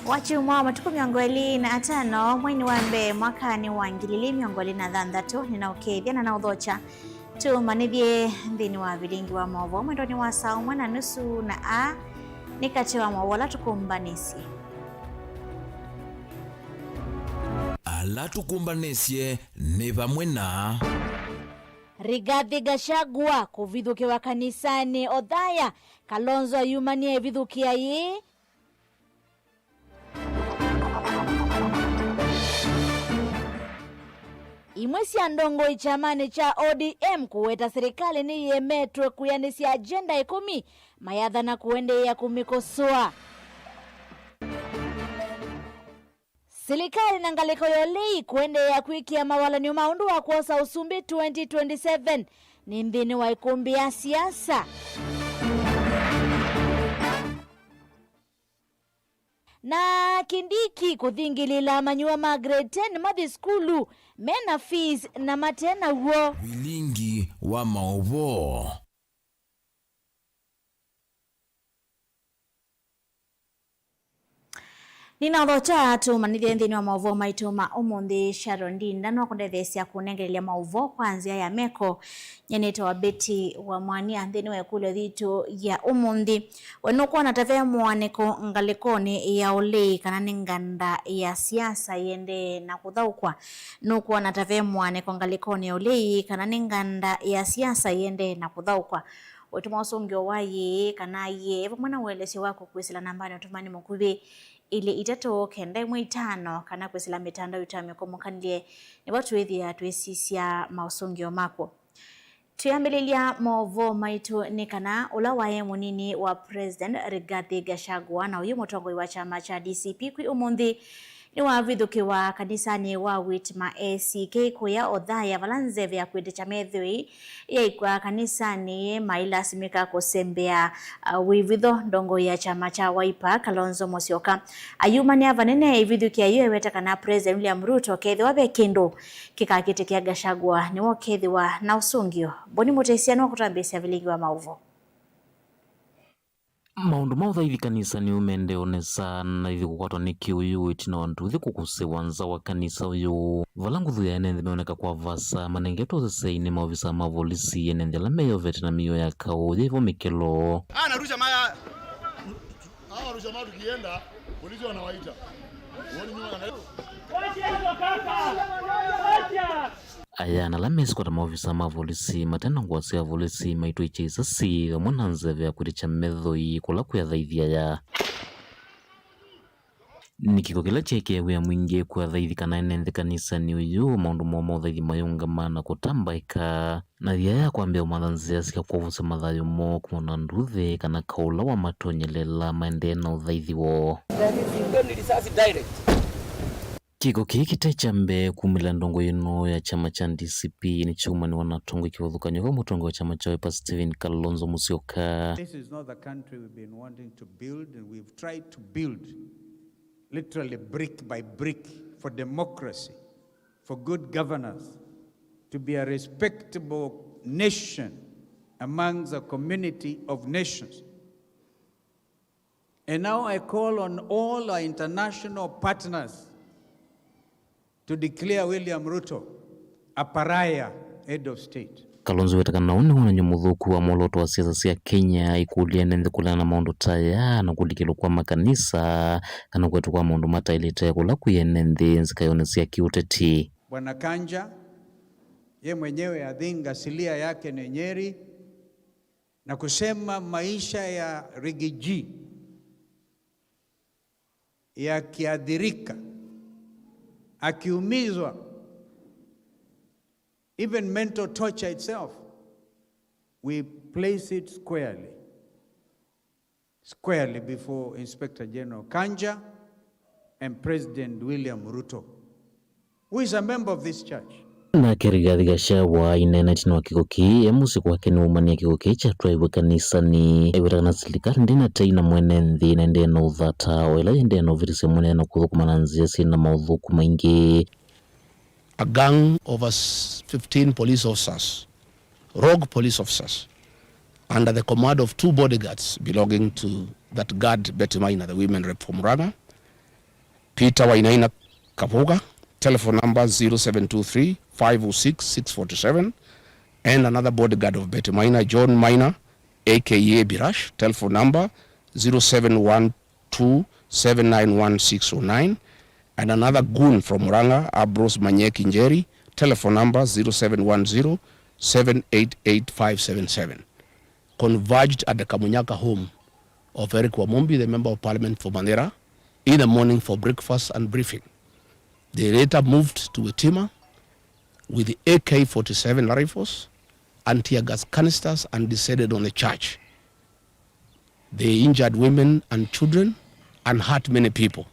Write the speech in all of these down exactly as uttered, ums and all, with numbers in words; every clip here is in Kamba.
Wakyumwa wa matukũ mĩongo ĩlĩ na atano, mweinĩ wa mbee mwakanĩ wa ngili ilĩ mĩongo ĩlĩ na thanthatũ, nĩnaũkethya na naũthokya tũmanĩthye nthĩnĩ wa vilingi wa maũvoo mwendonĩ wa saa ũmwe na nusu, na aa nĩ katĩ wa maũvoo ala tũkũmbanĩsye. Ala tũkũmbanĩsye nĩ vamwe na Rigathi Gachagua kũvithũkĩwa kanisanĩ Othaya, Kalonzo ayumania ĩvithũkĩa yĩĩ. Imwe sya ndongoi kyamanĩ kya O D M kũweta silikalĩ nĩyĩemetwe kwĩanĩsya agenda ĩkũmi, mayathana kũendeea kũmĩkosoa. Silikalĩ na ngalĩko ya ũlei kũendeea kwĩkĩa mawalany'o ma ũndũ wa kwosa ũsumbĩ twenty twenty-seven nĩ nthĩnĩ wa ĩkũmbĩ ya siasa. Na Kindiki kũthingĩlĩĩla amanyĩw'a ma grade ten mathi sukulu me na fees na mate naw'o. Vilingi wa maũvoo. Nĩnaũthokya tũmanĩthye nthĩnĩ wa maũvoo maitũ ma ũmũnthĩ. Sharon Ndinda nĩwakũndetheesya kũnengelelya maũvoo kwa nzĩa ya meko. Nyie nĩtawa Betty wa Mwania. Nthĩnĩ wa ĩkũlyo yitũ ya ũmũnthĩ, we nũkwona ta ve mũanĩko ngalĩkonĩ ya ũlei kana nĩ nganda ya siasa ĩendee na kũthaũkwa? Nũkwona ta ve mũanĩko ngalĩkonĩ ya ũlei kana nĩ nganda ya siasa ĩendee na kũthaũkwa? Ũitũma ũsũngĩo wa yĩĩ kana yee vamwe na ũelesyo waku kwĩsĩla nambanĩ ũtũmani mũkuvĩ, ilĩ itatũ kenda ĩmwe itano, kana kwĩsĩla mĩtandao itũ ya mĩkomo kanilye, nĩvo twĩthĩa twĩsisya maũsũngĩo maku. Twĩambĩlĩlya maũvoo maitũ nĩ kana ũla waĩ mũnini wa President Rigathi Gachagua na ũyũ mũtongoi wa kyama kya D C P kwĩ ũmũnthĩ nĩwavithũkĩwa kanisanĩ wa Whitmer A C K kũya Othaya, vala nzeve ya kwĩtĩkya methoi yaikw'a kanisanĩ, mailasimĩka kũsembea, uh, wĩvitho. Ndongoi ya kyama kya Wiper, Kalonzo Musyoka, ayumanĩa vanene ĩvithũkĩa yu eweta kana President William Ruto kethĩwa ve kĩndũ kĩkakĩtĩkĩa Gachagua, nĩwe ũkethĩwa na ũsũngĩo. Boni Mũtĩsya nĩwakũtambĩĩsya vilingi wa maũvoo. Maũndũ ma ũthaithi kanisanĩ ũmendee o nesa, na ithi kũkwatwa nĩ kĩũyũ ĩtina wa nduthi kũkũsĩwa nza wa kanisa ũyũ, vala nguthu ya ene nthĩ meoneka kwa vaasa manengetwe ũseseinĩ. Maovisa ma volisi, ene nthĩ ala meyovete na mĩio ya kaũ yĩvo mĩkelo. Anarusha maya. Hawa warusha maya tukienda, polisi wanawaita. Uone nyuma ya Aya na ala mesĩ kwata maovisa ma volisi mate na ngũa sya volisi maitwĩkya isasi vamwe na nzeve ya kwĩtĩkya methoi kũla kwĩ athaithi aya. Nĩ kĩko kĩla kyeekĩe wĩa mwingĩ kwĩ athaithi kana ene nthĩ kanisanĩ ũyũ, maũndũ moo ma ũthaithi mayĩũngama na kũtambaĩka, na yĩa ya kwambĩĩa ũmatha nzĩa sya kwovosya mathayũ moo kumana na nduthi kana kaũ ũla wamatonyeleela maendee na ũthaithi woo. Risasi direct. Kĩko kĩĩ kĩte kya mbee kumĩla ndongoi ĩno ya kyama kya D C P nĩkyaumanĩwa na atongoi kĩvathũkany'o kau mũtongoi wa kyama kya Wiper Stephen Kalonzo Musyoka. This is not the country we've been wanting to build, and we've tried to build literally brick by brick for democracy, for good governance, to be a respectable nation amongst a community of nations. And now I call on all our international partners to declare William Ruto a pariah head of state. Kalonzo wĩta kana ũũ nĩ wonany'o mũthũku wa mwolooto wa siasa sya Kenya, ikũlya ene nthĩ kũleana na maũndũ ta aya na kũlikĩlwa kwa makanisa kana kũetwa kwa maũndũ mataĩlĩte kũla kwĩ ene nthĩ nzikaĩonĩ sya kĩũteti. Bwana Kanja, ye mwenyewe I think asilia yake ni Nyeri, na kusema maisha ya Riggy G yakiathirika, akiumizwa, even mental torture itself, we place it squarely, squarely before Inspector General Kanja and President William Ruto, who is a member of this church. Nake Rigathi Gachagua aineena ĩtina wa kĩko kĩĩ e mũsyĩ kwake nĩwaumanie kĩko kĩĩ kyatwaĩwe kanisanĩ. Aiweta kana silikalĩ ndĩna tei na mwene nthĩ na ĩndee na ũthata, o ĩla yĩendee na ũvĩtĩsya mũnene na kũthũkũma na nzĩa syĩ na maũthũku maingĩ. A gang of us fifteen police officers, rogue police officers, under the command of two bodyguards belonging to that guard, Betty Maina, the women rep for Murang'a, Peter Wainaina Kavuga, telephone number zero seven two three, five oh six, six forty-seven, and another bodyguard of Betty Maina, John Maina, A K A Birash, telephone number zero seven one two seven nine one six oh nine, and another goon from Murang'a, Ambrose Manyeki Njeri, telephone number zero seven one zero seven eight eight five seven seven, converged at the Kamunyaka home of Eric Wamumbi, the Member of Parliament for Mandera, in the morning for breakfast and briefing. They later moved to Witima with the A K forty-seven rifles and tear gas canisters and descended on the church. They injured women and children and hurt many people.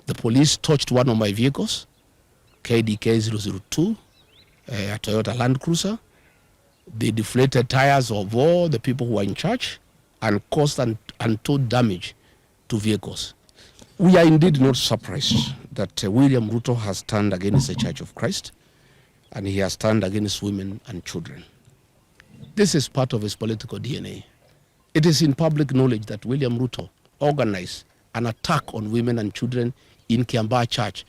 The police torched one of my vehicles, K D K zero zero two, eh, a Toyota Land Cruiser. They deflated tires of all the people who were in church and caused un-, untold damage to vehicles. We are indeed not surprised that, uh, William Ruto has turned against the Church of Christ and he has turned against women and children. This is part of his political D N A. It is in public knowledge that William Ruto organized an attack on women and children in Kiambaa Church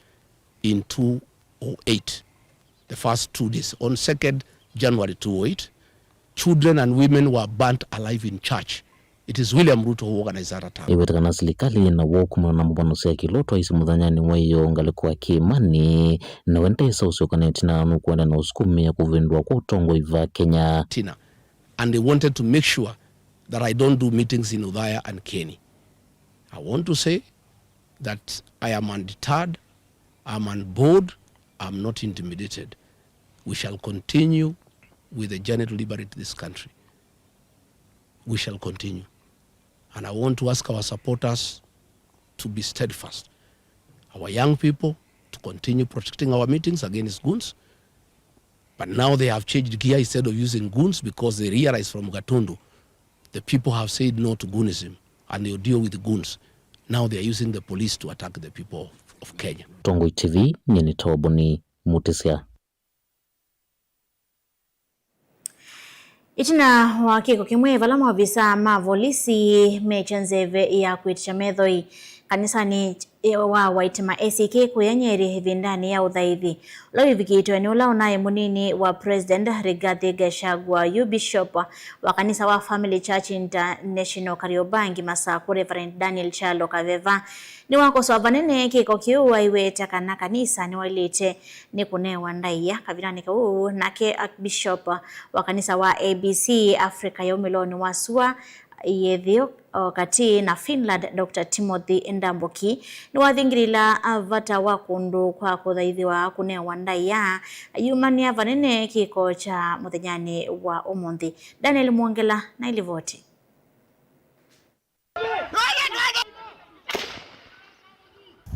in two oh eight, the first two days. On second January two oh eight, children and women were burnt alive in church. It is William Ruto who organized that attack. Ĩweta kana silikalĩ na woo kumana na mbũmbano sya kĩlũ twaisye mũthenyanĩ wa ĩyoo ngalĩko ya kĩĩmanĩ, na we ndesa ũsyoka na ĩtina nũkwenda na ũsukumĩa kũvĩndũa kwa ũtongoi va Kenya. Tina. And they wanted to make sure that I don't do meetings in Othaya and Kieni. I want to say that I am undeterred, I'm unbowed, I'm not intimidated. We shall continue with the journey to liberate this country. We shall continue. And I want to ask our supporters to be steadfast. Our young people to continue protecting our meetings against goons. But now they have changed gear, instead of using goons, because they realize from Gatundu, the people have said no to goonism and they'll deal with the goons. Now they are using the police to attack the people of, of Kenya. Tongoi T V, nyie nĩ Toboni Mutisya. Ĩtina wa kĩko kĩmwe, vala maovisa ma volisi mekya nzeve ya kwĩtĩkya methoi kanisanĩ wa Waitima A C K kũya Nyeri ĩvindanĩ ya ũthaithi ũla wĩvikĩtwe nĩ ũla ũnaĩ mũnini wa President Rigathi Gachagua, yu Bishop wa kanisa wa Family Church International Kariobangi Masakũ, Reverend Daniel Kyalo Kaveva. Nĩwakosoa vanene kĩko kĩu, aiweta kana kanisa nĩwaĩlĩte nĩ kũnewa ndaĩa kavindanĩ kau. Nake Archbishop wa kanisa wa A B C Africa ya Umĩlonĩ wa Sua, ĩtheo katĩ na Finland, Doctor Timothy Ndambuki, nĩwathingĩlĩĩla vata wa kũndũ kwa kũthaithĩwa kũnewa ndaĩa, ayumany'a vanene kĩko kya mũthenyanĩ wa ũmũnthĩ. Daniel Mwongela na ilivoti.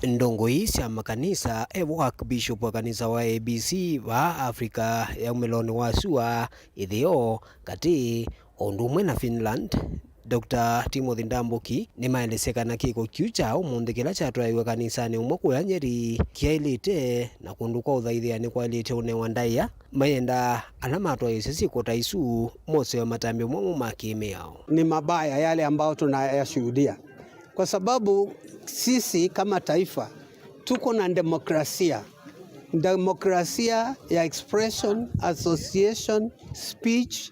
Ndongoi sya makanisa, e vo Archbishop wa kanisa wa A B C vaa Africa ya Umĩlonĩ wa Sua, ĩtheo katĩ, o ũndũ ũmwe na Finland, Doctor Timothy Ndambuki, nĩmaelesya kana kĩko kyu kya ũmũnthĩ kĩla kyatwaĩwe kanisanĩ ũmwe kũya Nyeri kyaĩlĩte, na kũndũ kwa ũthaithĩa nĩkwaĩlĩte ũnewa ndaĩa. Mayenda ala matwaĩĩsye syĩko ta isu mosewe matambya momũ ma kĩ-mĩao. Ni mabaya yale ambayo tunayashuhudia, kwa sababu sisi kama taifa tuko na demokrasia, demokrasia ya expression, association, speech,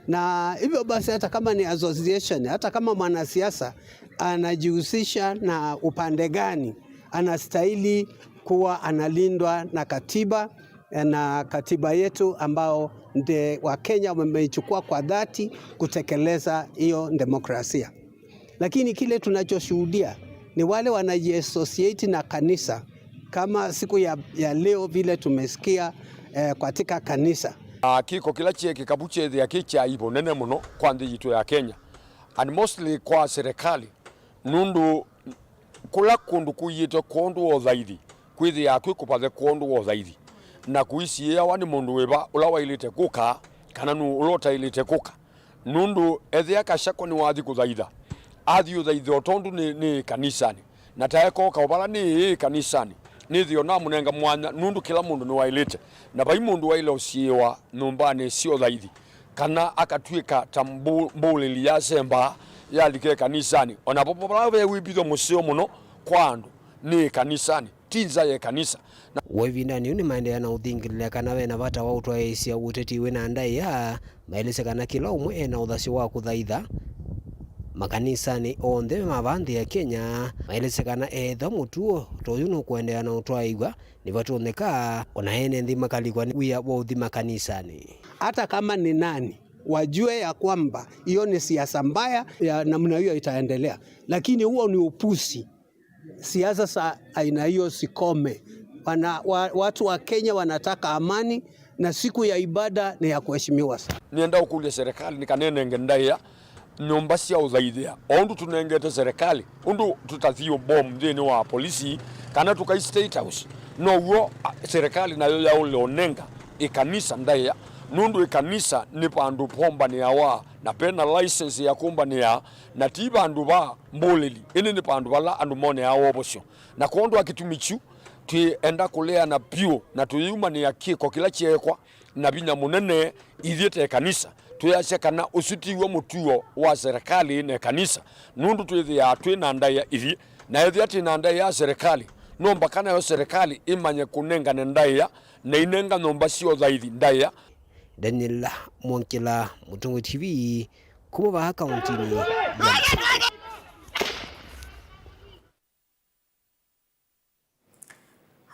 na hivyo basi hata kama ni association, hata kama mwanasiasa anajihusisha na upande gani, anastahili kuwa analindwa na katiba, na katiba yetu ambao nde Wakenya wameichukua kwa dhati kutekeleza hiyo demokrasia. Lakini kile tunachoshuhudia ni wale wanajiassociate na kanisa, kama siku ya, ya leo vile tumesikia, eh, katika kanisa. Ah, kĩko kĩla kyeekĩka vu kyeethĩa kĩ kya aibu nene mũno kwa nthĩ yitũ ya Kenya, and mostly kwa serikali, nũndũ kũla kũndũ kũiĩte kwondũ wa ũthaithi kwĩthĩaa kwĩ kũvathe kwondũ wa ũthaithi, na kũisiĩawa nĩ mũndũ wĩva ũla waĩlĩte kũka kana nũũ ũla ũtaĩlĩte kũka. Nũndũ ethĩa Gachagua nĩwathi kũthaitha, athi ũthaithe o tondũ nĩ, nĩ kanisanĩ, na taekooka o vala nĩ ĩĩ kanisanĩ, nĩthĩo namũnenga mwanya, nũndũ kĩla mũndũ nĩwaĩlĩte, na vai mũndũ waĩle ũsiĩĩwa nyũmbanĩ sya ũthaithi, kana akatw'ĩka ta mbũ-, mbũlĩli yasembaa yalike kanisanĩ, o na vo vala ve wĩvitho mũseo mũno kwa andũ. nĩ ĩkanisanĩ, ti nza ya ĩkanisa. Na o ĩvindanĩ yĩu nĩmaendeea na ũthingĩlĩlya kana ve na vata wa ũtwaĩĩsya ũteti wĩ na ndaĩa, maelesya kana kĩla ũmwe e na ũthasyo wa kũthaitha makanisanĩ onthe ma vaa nthĩ ya Kenya. Maelesya kana ethĩwa mũtuo ta ũyũ nũkũendeea na ũtwaĩĩw'a, nĩvatonyeka o na ene nthĩ makalikwa nĩ wia wa ũthi makanisanĩ. Hata kama ni nani, wajue ya kwamba hiyo ni siasa mbaya ya namna hiyo itaendelea, lakini huo ni upuzi. Siasa za aina hiyo zikome. Wana, wa, watu wa Kenya wanataka amani na siku ya ibada ni ya kuheshimiwa sana. Nĩenda ũkũlya serikali nĩ kana ĩnenge ndaĩa nyũmba sya ũthaithĩa, o ũndũ tũnengete serikali, ũndũ tũtathiĩ ũbomu nthĩnĩ wa polisi kana tũkai State House, now'o, a, serikali nayo yaũle ũnenga ĩkanisa ndaĩa, nũndũ ĩkanisa nĩ vandũ pombanĩawa na pena license ya kũmbanĩa, na ti vandũ va mbũlĩli, ĩndĩ nĩ vandũ vala andũ moneaa wovosyo. Na kwondũ wa kĩtumi kyu, twĩenda kũleana vyũ na tũyĩumanĩa kĩko kĩla kyeekwa na vinya mũnene ithyĩ ta ĩkanisa, twĩasya kana ũsu tiw'o mũtuo wa serikali na ĩkanisa, nũndũ twĩthĩaa twĩ na ndaĩa ithyĩ, na ethĩa twĩ na ndaĩa ya serikali, no mbaka nayo serikali ĩmanye kũnengane ndaĩa na inenga nyũmba sya ũthaithi ndaĩa. Daniel Mwongela, Mũtongoi T V, kuma vaa kauntinĩ ya Masakũ.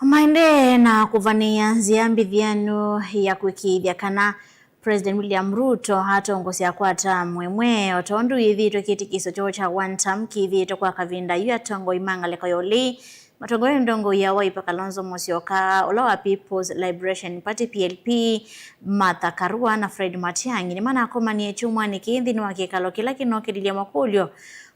Maendee na kũvanĩĩa nzĩa mbĩthĩanu ya kũĩkĩĩthya kana President William Ruto atongosya kwa term ĩmwe, o tondũ yĩthĩĩtwe kĩtĩkĩsyo kyoo kya one term kĩthĩĩtwe kwa kavinda yu atongoi ma ngalĩko ya ũlei, matongoi ndongoi ya Wiper Kalonzo Musyoka, ũla wa People's Liberation Party, P L P, Martha Karua na Fred Matiang'i nĩmanakomanie kyumwanĩ kĩĩ nthĩnĩ wa kĩkalo kĩla kĩnokĩlilye makũlyo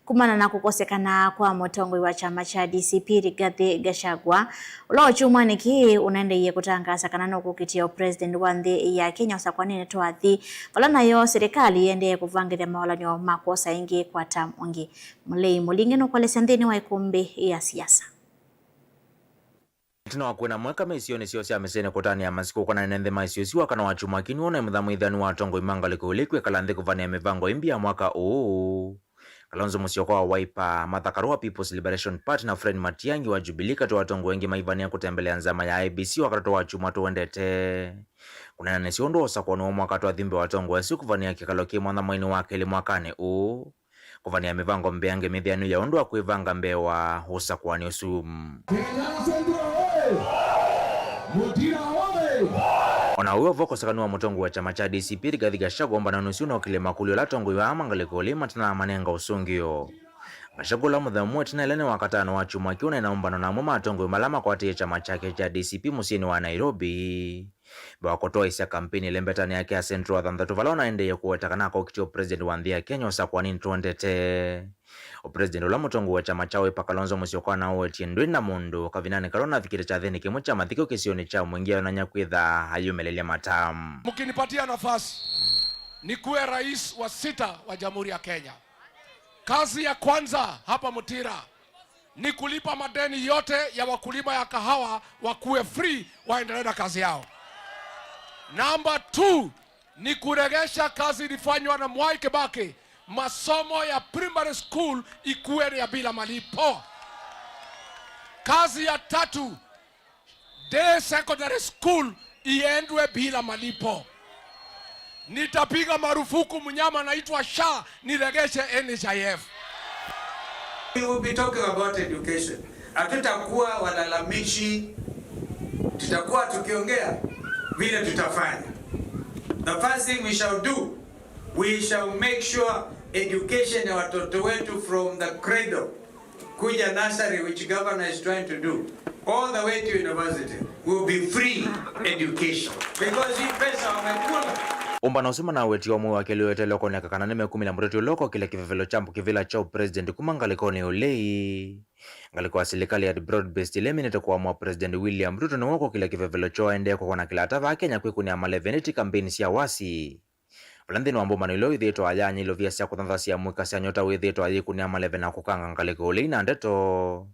kumana na kũkosekana kwa mũtongoi wa kyama kya D C P Rigathi Gachagua, ũla o kyumwanĩ kĩĩ ũnaendeeie kũtangaasa kana nũkũkitĩa ũpresident wa nthĩ ya Kenya ũsakwanĩnĩ twa athi, vala nayo silikalĩ yĩendee kũvangĩthya mavalany'o ma kwosa ĩngĩ kwa term ũngĩ. Mũlei Mũlinge nũkũelesya nthĩnĩ wa ĩkũmbĩ ya siasa. Ĩtina wa kwĩna mweka mĩsyonĩ syoo sya mĩsyĩnĩ kũtanĩa masiku kũkũnanĩa na nthĩ ma isio isu, wakana wa kyumwa kĩĩ nĩw'o ũnaĩ mũthamĩĩthani wa atongoi ma ngalĩko ũlĩ kwĩkala nthĩ kũvanĩa mĩvango ĩmbi ya mwaka ũũ. Kalonzo Musyoka wa Wiper, Martha Karua wa People's Liberation Party, na Fred Matiang'i wa Jubilee katĩ wa atongoi aingĩ maivanĩa kũtembelea nzama ya I E B C wakatatũ wa kyumwa tũendete. Kũneenanĩsya ũndũ wa ũsakũani wa mwaka twathi mbee wa atongoi asu kũvanĩa kĩkalo kĩ mwanya mweinĩ wa kelĩ mwakanĩ ũũ. Kũvanĩa mĩvango mbeange mĩthĩanu ya ũndũ wa kwĩvanga mbee wa ũsakũani ũsu. Kenya Central oye! Mũtira oye! O na ũu, ũvoo ũkosekana wa mũtongoi wa kyama kya D C P Rigathi Gachagua ũmbanonĩ ũsu nokĩlye makũlyo ala atongoi aa ma ngalĩko ũlĩ matanamanenga ũsũngĩo. Gachagua ũla mũthemũ ĩtina ĩla nĩ wakatano wa kyumwa kĩĩ ũnaĩ na ũmbano na amwe ma atongoi ala makwatĩĩe kyama kyake kya D C P mũsyĩnĩ wa Nairobi. Mbee wa kũtwaĩĩsya kampeni ĩlembetanĩ yake ya Central wa thanthatũ, vala ũnaendeeie kũweta kana akokitya ũpresident wa nthĩ ya Kenya ũsakũaninĩ tũendete. Ũpresident ũla mũtongoi wa kyama kya Wiper Kalonzo Musyoka anaũwetie ndwĩ na mũndũ kavindanĩ kala ũnavikĩte kyathĩnĩ kĩmwe kya mathiko kĩsionĩ kya Mwingi ayonany'a kwĩtha ayũmĩlĩlya mata. Mkinipatia nafasi nikuwe rais wa sita wa Jamhuri ya Kenya, kazi ya kwanza hapa Mutira ni kulipa madeni yote ya wakulima ya kahawa, wakuwe free, waendelee na kazi yao. Number two, ni kuregesha kazi ilifanywa na Mwai Kibaki, masomo ya primary school ikuwe ya bila malipo. Kazi ya tatu, day secondary school iendwe bila malipo. Nitapiga marufuku mnyama anaitwa SHA, niregeshe N H I F. We will be talking about education. Hatutakuwa walalamishi, tutakuwa tukiongea vile tutafanya. The first thing we shall do, we shall make sure education ya watoto wetu from the cradle kuja nursery, which governor is trying to do, all the way to university, will be free education. Because hii pesa wamekula. Ũmbano ũsu manawetie ũmwe wa kelĩ weteelwe kwoneka kana nĩmekumĩlya mũteti ũla ũkokĩlya kĩvevelo kya kĩvĩla kya ũpresident kuma ngalĩkonĩ ya ũlei. Ngalĩko ya silikalĩ ya broad-based ĩla ĩminĩte kũamũa President William Ruto nĩwe ũkokĩlya kĩvevelo kyoo aendee kũkona kĩlata vaa Kenya kwĩkũnĩa maleve nĩ ti kambeini sya wasi. Vala nthĩnĩ wa mbũmbano ila wĩthĩĩtwe ayanya ilovia sya kũthanthasya mũika sya nyota wĩthĩĩtwe ayĩkũnĩa maleve na kũkanga ngalĩko ũlei na ndeto.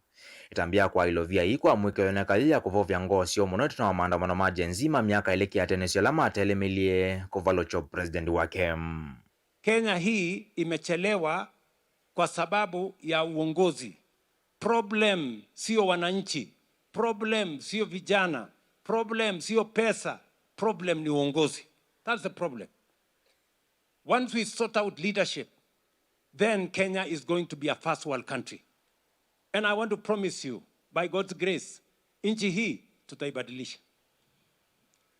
Ĩtambya ya kwaa ilovia ii kwa mũika yoneka yĩ ya kũvovya ngoo syoo mũno ĩtina wa maandamano ma Gen Z ma myaka ĩlĩ kĩatene syo ala matelemilye kũvalũkya president wake. Kenya hii imechelewa kwa sababu ya uongozi. Problem sio wananchi, problem sio vijana, problem sio pesa, problem ni uongozi. That's the problem. Once we sort out leadership, then Kenya is going to be a first world country. And I want to promise you, by God's grace, nchi hii tutaibadilisha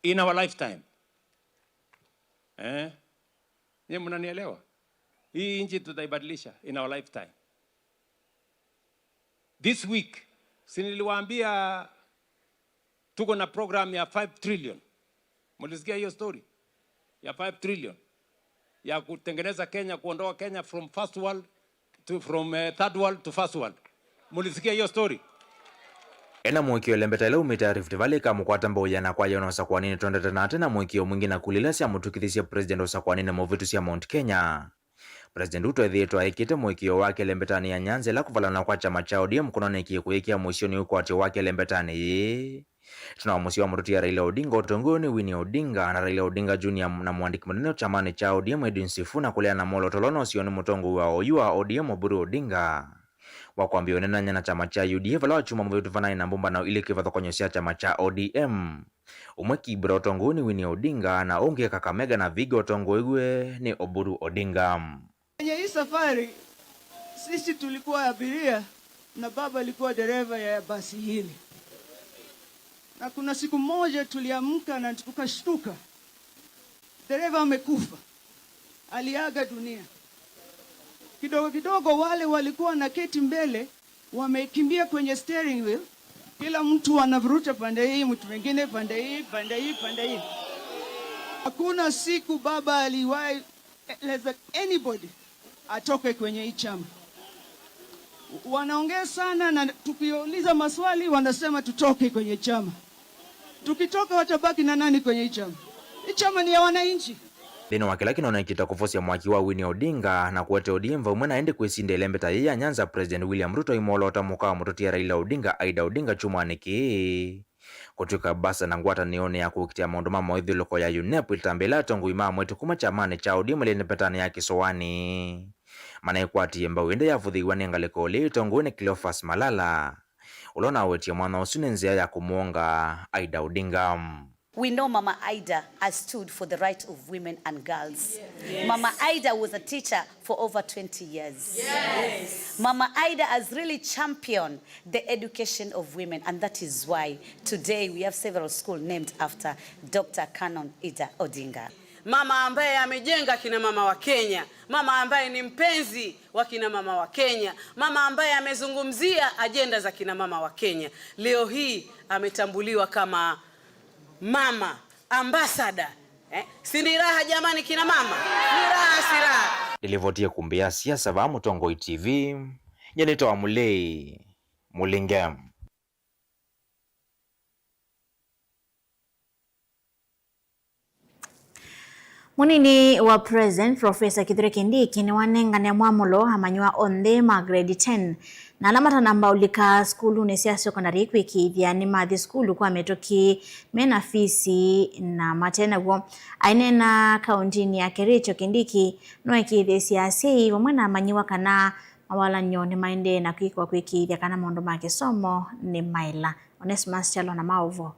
in our lifetime. Eh? Nyie mnanielewa? Hii nchi tutaibadilisha in our lifetime. This week, si niliwaambia tuko na program ya five trillion. Mulisikia hiyo story? Ya five trillion. Ya kutengeneza Kenya, kuondoa Kenya from first world to, from, eh, third world to first world. Mulisikia hiyo story? Ena mũĩkĩĩo ĩlembeta ĩla umĩte Rift Valley ĩkamũkwata mbau ya na kwa yona ũsakũaninĩ twendete na ate na mũĩkĩĩo mwingĩ na kula ila syamũtw'ĩkĩthisye President ũsakũaninĩ mũvĩtu sya Mount Kenya. President Ruto ethĩĩtwe aĩkĩte mũĩkĩĩo wake ĩlembetanĩ ya Nyanza ĩla kũvalana kwa kyama kya O D M kũnonĩkie kũyĩkĩa mũisyonĩ ũkwatyo wake ĩlembetanĩ yĩĩ. Ĩtina wa mũsyĩ wa mũtũtia Raila Odinga ũtongoi nĩ Winnie Odinga na Raila Odinga Junior na mũandĩki mũnene kyamanĩ kya O D M Edwin Sifuna kũleana na mwolooto ũla ũnosiwe nĩ mũtongoi wa oyu wa O D M Oburu Odinga wa kwambĩĩa ũnenany'a na kyama kya U D A vala wakyumwa mũvĩtu vanaĩ na mbũmbano ilĩ kĩvathũkany'o sya kyama kya O D M. Ũmwe Kibra ũtongoew'e nĩ Winnie Odinga na ũngĩ Kakamega na Vihiga ũtongoew'e nĩ Oburu Odinga. Kwenye hii safari, sisi tulikuwa abiria na baba alikuwa dereva ya basi hili. Na kuna siku moja tuliamka na tukashtuka. Dereva amekufa. Aliaga dunia. Kidogo kidogo wale walikuwa na keti mbele wamekimbia kwenye steering wheel, kila mtu anavuruta pande hii, mtu mwingine pande hii, pande hii, pande hii. Hakuna siku baba aliwahi eleza anybody atoke kwenye hii chama. Wanaongea sana, na tukiuliza maswali wanasema tutoke kwenye chama. Tukitoka watabaki na nani kwenye hii chama? Hii chama ni ya wananchi. Nthĩnĩ wa kĩla kĩnonekĩte kũvosya mwaki wa Winnie Odinga na kũete O D M vau vamwe na ĩndĩ kwĩsinda ĩlembeta yĩĩ ya Nyanza, President William Ruto aimwoloota mũka wa mũtũtia Raila Odinga, Ida Odinga, kyumwanĩ kĩĩ. Kũtw'ĩka ambassador na ngwatanĩonĩ ya kũkitĩa maũndũ ma moĩthyũlũko ya UNEP, ĩtambya ĩla atongoi ma amwĩtu kuma kyamanĩ kya O D M ĩlembetanĩ ya kĩsũanĩ manaĩkwatie mbau ĩndĩ yavũthĩiwa nĩ ngalĩko ĩla ĩtongoew'e nĩ Cleophas Malala. Ũla ũnawetie mwanya ũsu nĩ nzĩa ya kũmũonga Ida Odinga. We know Mama Ida has stood for the right of women and girls. Yes. Mama Ida was a teacher for over twenty years. Yes. Mama Ida has really championed the education of women, and that is why today we have several schools named after Doctor Canon Ida Odinga. Mama ambaye amejenga kina mama wa Kenya, mama ambaye ni mpenzi wa kina mama wa Kenya, mama ambaye amezungumzia ajenda za kina mama wa Kenya. Leo hii ametambuliwa kama mama ambassador. Eh? Si ni raha jamani kina mama? Ni raha, si raha? Ndĩlĩvotie kumbĩa siasa vaa Mũtongoi T V. Nyie nĩtawa Mũlei Mũlinge. Mũnini wa President, Professor Kithure Kindiki, nĩwanengane mwamũlo amanyĩw'a onthe ma grade ten na ala matanamba ũlika sukulunĩ sya secondary kwĩkĩĩthya nĩmathi sukulu kwa mĩtũkĩ, me na fisi na mate naw'o. Aineena kaũntĩnĩ ya Kericho, Kindiki nũekĩĩthĩsye asyai vamwe na amanyĩw'a kana mawalany'o nĩmaendee na kwĩkwa kwĩkĩĩthya kana maũndũ ma kĩsomo nĩmaĩla. Onesmus Kyalo na maũvoo.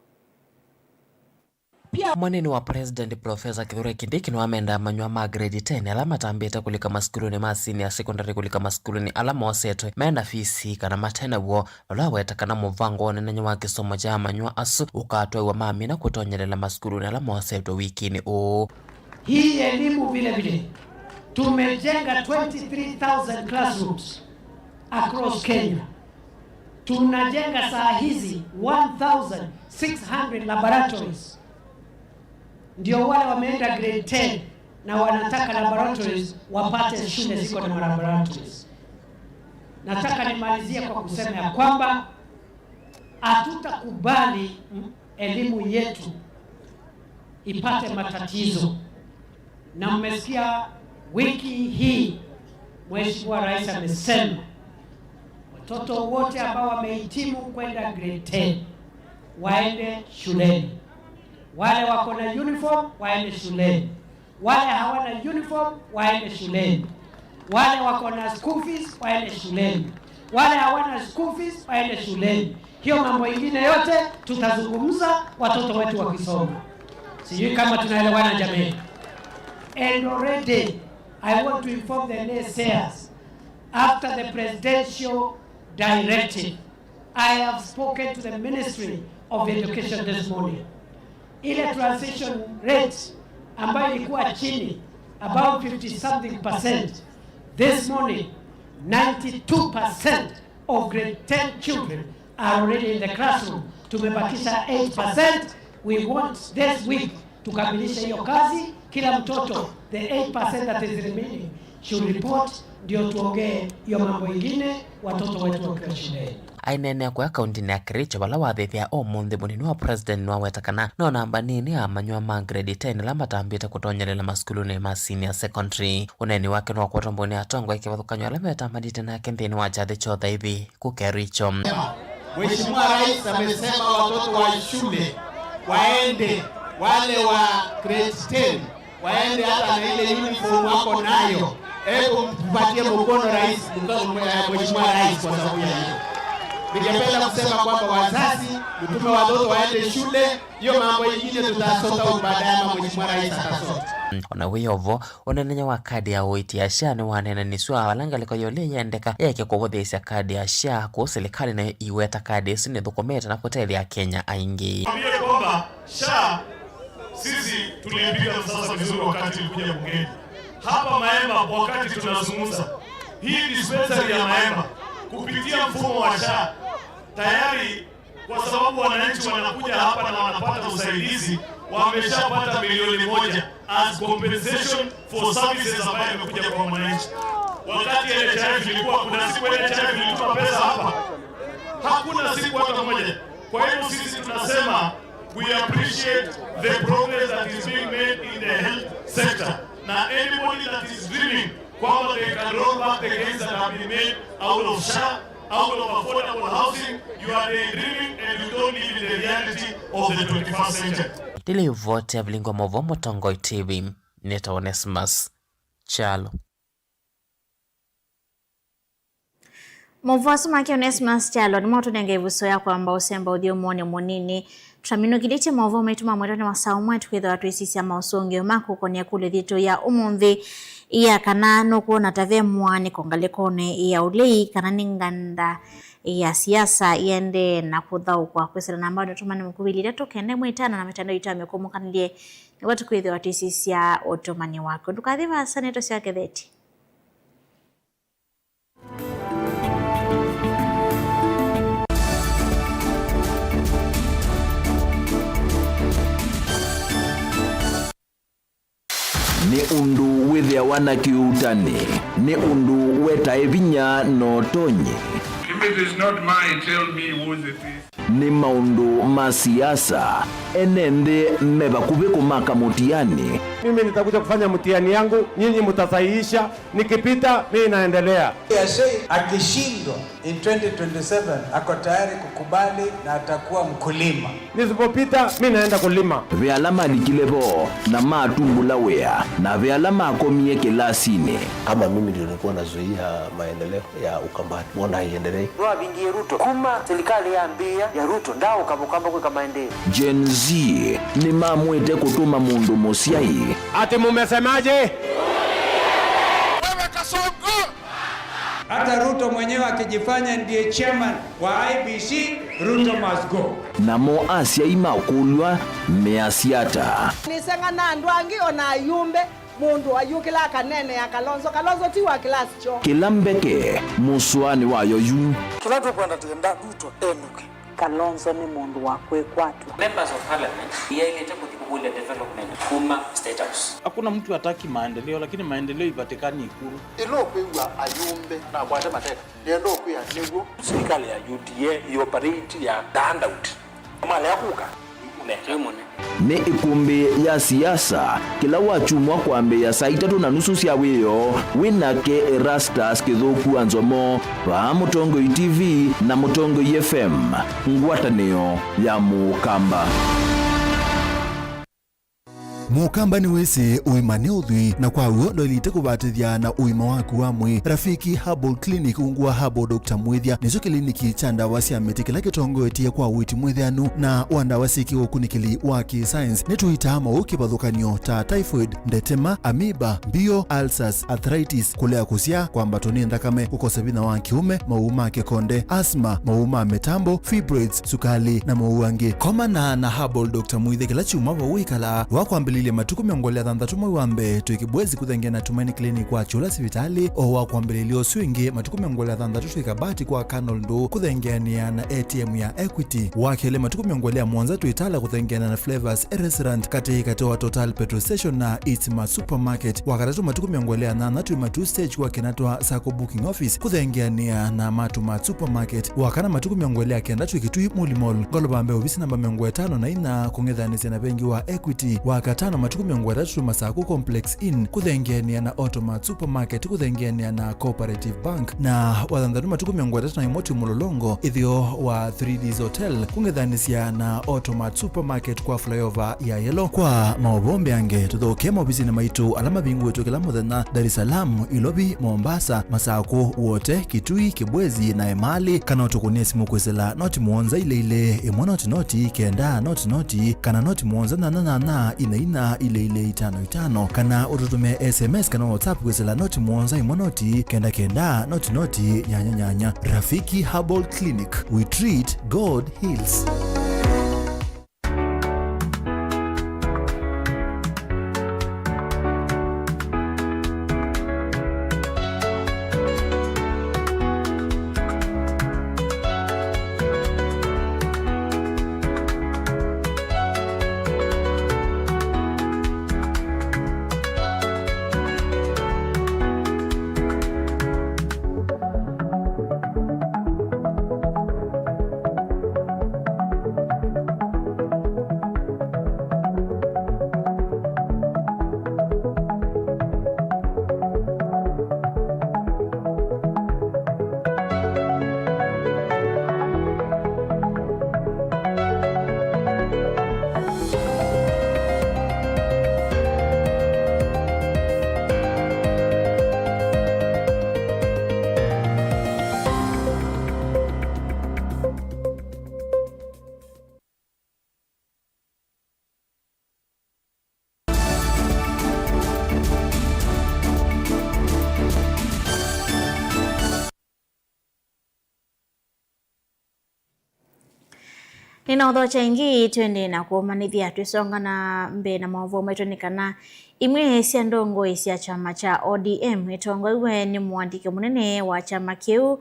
Pia mũnini wa President, Professor Kithure Kindiki, nĩwamenda amanyĩw'a ma grade ten ala matambĩte kũlika masukulunĩ ma senior secondary kũlika masukulunĩ ala mosetwe me na fisi kana mate naw'o, vala aweta kana mũvango wa ũnenany'a wa kĩsomo kya amanyĩw'a asu ũkatwaĩwa mamina kũtonyelela masukulunĩ ala mosetwe wikinĩ ũũ. Hii elimu vile vile tumejenga twenty-three thousand classrooms across Kenya. Tunajenga saa hizi one thousand six hundred laboratories. Ndio wale wameenda grade ten na wanataka laboratories wapate shule ziko na laboratories. Nataka nimalizie kwa kusema ya kwamba hatutakubali, mm, elimu yetu ipate matatizo. Na mmesikia wiki hii Mheshimiwa Rais amesema watoto wote ambao wamehitimu kwenda grade ten waende shuleni. Wale wako na uniform waende shuleni. Wale hawana uniform waende shuleni. Wale wako na school fees waende shuleni. Wale hawana school fees waende shuleni. Hiyo mambo ingine yote tutazungumza, watoto wetu wakisoma. Sijui kama tunaelewana jamani. And already, I want to inform the naysayers, after the presidential directive, I have spoken to the Ministry of Education this morning. Ile transition rate ambayo ilikuwa chini, about fifty something percent, this morning, ninety-two percent of grade ten children are already in the classroom. Tumebakisha eight percent. We want this week tukamilishe hiyo kazi. Kila mtoto, the eight percent that is remaining, should report, ndio tuongee hiyo mambo ingine, watoto wetu wakiwa shuleni. Aineenea kũya kaũntĩnĩ ya Kericho, vala wathĩthĩa ũmũnthĩ mũnini wa president nĩwaweta kana no namba nini ya amanyĩw'a ma grade ten ala matambĩte kũtonyelela masukulunĩ ma senior secondary. Ũneeni wake nĩwakwatwa mbũnĩ atongoi kĩvathũkany'o ala metambanĩte nake nthĩnĩ wa kyathĩ kya ũthaithi ku Kericho. Mheshimiwa Rais amesema watoto wa shule waende, wale wa grade ten, waende hata na ile uniform wako nayo. Hebu mpatie mkono rais, mka-, eh, Mheshimiwa Rais, kwa sababu ya hiyo. Ningependa kusema kwamba wazazi, mtume watoto waende shule, hiyo mambo ingine tutasota baadaye, ama Mheshimiwa Rais atasota. O na wĩ o vo, ũneenany'a wa kadi ya ũiiti ya SHA nĩwaneenanisw'a, vala ngalĩko ya ũlei yendeka yaeke kũvũthĩĩsya kadi ya SHA, kũu silikalĩ na iweta kadi ĩsu nĩthũkũmĩte na kũtethya Akenya aingĩ. Niambie kwamba SHA sisi tuliipiga msasa vizuri wakati ilikuja bungeni. Hapa Maemba, wakati tunazungumza, hii dispensary ya Maemba, kupitia mfumo wa SHA, tayari, kwa sababu wananchi wanakuja hapa na wanapata usaidizi, wameshapata milioni moja as compensation for services ambayo imekuja kwa mwananchi. Wakati N H I F ilikuwa, kuna siku N H I F ilituma pesa hapa? Hakuna siku hata moja. Kwa hivyo sisi tunasema we appreciate the progress that is being made in the health sector. Na anybody that is dreaming kwamba they can roll back the gains that have been made out of SHA, out of affordable housing, you are daydreaming and you don't live in the reality of the twenty-first century. Ndĩlĩ ĩvoti ya vilingi wa maũvoo Mũtongoi T V, nĩtawa Onesmus Kyalo. Maũvoo asu make Onesmus Kyalo nĩmo matũnenga ĩvuso ya kwamba ũsemba ũthyũmũonĩ mũnini. Tũtaminũkĩlĩtye maũvoo maitũ ma mwĩtone wa saa ũmwe, tũkĩthĩwa twĩsisya maũsũngĩo ma kũkonĩa ĩkũlyo yitũ ya ũmũnthĩ ya kana nũkwona ta ve mũaanĩko ngalĩkonĩ ya ũlei kana nĩ nganda ya siasa iendee na kũthaũkwa. Kwĩsĩla namba nĩ ũtũmani mũkuvĩ ilĩ itatũ kenda ĩmwe itano na mitandao itũ ya mĩkũmũkanĩlye nĩvo tũkwĩthĩwa twĩsisya ũtũmani waku. Ndũkathi vaasa, nĩtũsyoke theti. Nĩ ũndũ wĩthĩawa na kĩuutani, nĩ ũndũ wetae vinya na ũtonyi. If it is not mine, tell me whose it is. Nĩ maũndũ ma siasa, ene nthĩ me vakuvĩ kũmaka mũtiani. Mimi nitakuja kufanya mtihani yangu, nyinyi mtasahihisha, nikipita, mimi naendelea. Yasei akishindwa in twenty twenty-seven, ako tayari kukubali na atakuwa mkulima. Nisipopita, mimi naenda kulima. Ve ala malikile vo na matumbũla wĩa, na ve ala makomie kĩlasinĩ. Kama mimi ndio nilikuwa nazuia maendeleo ya Ukambani, mbona haiendelei? Nĩwavingie Ruto. Kuma serikali yambĩĩa ya Ruto, ndaaũka Mũkamba kwĩka maendeeo. Gen Z nĩmamwĩte kũtũma mũndũ mũsyai. Ati mumesemaje? Wewe Kasongo! Hata Ruto mwenyewe akijifanya ndiye chairman wa I E B C, Ruto must go. Namo asyai makũlw'a measya ata? Nĩseng'ana andũ angĩ o na ayumbe. Mũndũ ayũkĩla akaneenea Kalonzo. Kalonzo ti wa kĩlasi kyoo. Kĩla mbeke mũsũanĩ wayo yu. Kĩla tũkwenda, twenda Ruto enũke. Kalonzo nĩ mũndũ wa kwĩkwatw'a. Members of Parliament yaĩlĩte kũthi kũkũlya development kuma State House. Hakuna mtu hataki maendeleo, lakini maendeleo ipatikani Ikulu. Ĩla ũkwĩw'a ayumbe nakwate mateka, nĩenda ũkwĩa nĩw'o. Sirikali ya U D A ĩoperate ya the handout. Malea kũka, nĩ mũnene. Nĩ ĩkũmbĩ ya siasa kĩla wakyumwa kwambĩĩa saa itatũ na nusu sya wĩoo, wĩ nake Erastus Kĩthũku wa Nzomo, vaa Mũtongoi T V na Mũtongoi F M, ngwatanĩo ya Mũkamba. Mũkamba nĩwĩsĩ ũima nĩ ũthwii, na kwa w'o ndwaĩlĩte kũvatĩthya na ũima waku wa mwĩĩ. Rafiki Herbal Clinic ungu wa Herbal Doctor Mwĩthya nĩkyo kĩliniki kya ndawa sya mĩtĩ kĩla kĩtongoetye kwa ũiiti mwĩthĩanu na wa ndawa syĩ kĩũkunĩkĩli wa kĩ-science. Nĩtũitaa maũũ kĩvathũkany'o ta typhoid, ndetema, amoeba, mbio, ulcers, arthritis, kũlea kũsyaa, kwambatwa nĩ nthakame, kũkosa vinya wa kĩũme, maũũ ma kĩkonde, asthma, maũũ ma mĩtambo, fibroids, sukali, na maũũ angĩ. Komana na Herbal Doctor Mwĩthya kĩla kyumwa vau wĩkalaa. Wakwambĩlĩlya matukũ mĩongo ĩlĩ na thanthatũ mwei wa mbee, twĩ Kibwezi kũthengeana na Tumaini Clinic wa Kyũla sivitalĩ. O wakwambĩlĩlya ũsu ĩngĩ, matukũ mĩongo ĩlĩ na thanthatũ twĩ Kabati kwa Colonel Ndũũ kũthengeanĩa na A T M ya Equity. Wa kelĩ, matukũ mĩongo ĩlĩ na mũonza twĩ Tala kũthengeana na Flavors Restaurant katĩ katĩ wa Total Petrol Station na Eastmart Supermarket. Wa katatũ, matukũ mĩongo ĩlĩ na nyanya twĩ Matuu Stage kwa Kenatwa Sacco Booking Office kũthengeanĩa na Matumart Supermarket. Wa kana, matukũ mĩongo ĩlĩ na kenda twĩ Kitui Muli Mall, ngolova mbee ovisi namba mĩongo ĩtano na inya kũng'ethanĩsya na vengi wa Equity. Wa katano, matukũ mĩongo ĩtatũ twĩ Masaku Complex Inn kũthengeanĩa na Automart Supermarket kũthengeanĩa na Cooperative Bank. Na wa thanthatũ, matukũ mĩongo ĩtatũ na ĩmwe twĩ Mũlolongo, ĩtheo wa Three Ds Hotel kũng'ethanĩsya na Automart Supermarket kwa flyover ya Yellow. Kwa maũvoo mbeange, tũthokee maovisinĩ maitũ ala mavingũĩtwe kĩla mũthenya, Dar es Salaam, Ilovi, Mombasa, Masaku, Wote, Kitui, Kibwezi, na Emali, kana ũtũkũnĩe simũ kwĩsĩla noti mũonza ilĩ ilĩ, ĩmwe noti noti, kenda noti noti, kana noti mũonza nyanya nyanya, inya inya, ilĩ ilĩ, itano itano, kana ũtũtũmĩe S M S kana WhatsApp kwĩsĩla noti mũonza ĩmwe noti, kenda kenda, noti noti, nyanya nyanya. Rafiki Herbal Clinic, we treat, God heals. Nĩnaũthokya ĩngĩ, twende na kũũmanĩthya twĩsonga na mbee na maũvoo maitũ nĩ kana imwe sya ndongoi sya kyama kya O D M itongoew'e nĩ mũandĩki mũnene wa kyama kĩu